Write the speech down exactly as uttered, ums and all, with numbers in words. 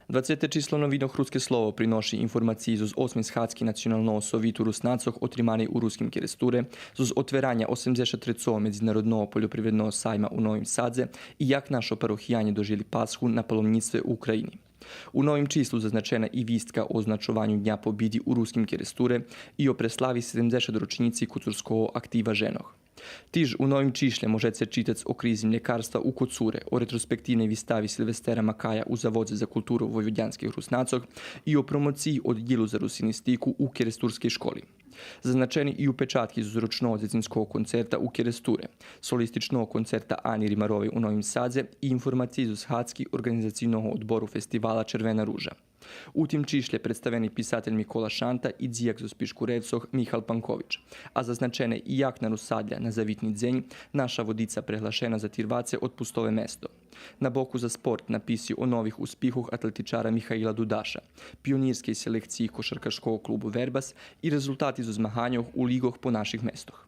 Двацете число новинох Руске слово приноши информациї зоз осми схадзки Националного совиту Руснацох отриманей у Руским Керестуре, зоз отвераня осемдзешат трецого Медзинародного польопривредного сайма у Новим Садзе и як нашо парохиянє дожили Пасху на паломнїцтве у України. У новим числу зазначена и вистка о означованю Дня побиди у Руским Керестуре и о преслави седемдзешат рочнїци Коцурского актива женох. Тиж у новим чишлє можеце читац о кризи млєкарства у Коцуре, о ретроспективней вистави Силвестера Макая у Заводзе за културу войводянских Руснацох и о промоциї Оддїлу за русинистику у керестурскей школи. Зазначени и упечатки зоз рочного дзецинского концерта у Керестуре, солистичного концерта Ани Римаровей у Новим Садзе и информациї зоз схадзки Орґанизацийного одбору фестивала Червена ружа. У тим чишлє представени писатель Микола Шанта и дзияк зоз Пишкуревцох Михал Панкович, а зазначене и як на Русадля на завитни дзень наша Водица преглашена за тирваце одпустове место. На боку за спорт написи о нових успихох атлетичара Михаила Дудаша, пионирскей селекциї Кошаркарского клубу Вербас и резултати зоз змаганьох у лиґох по наших местох.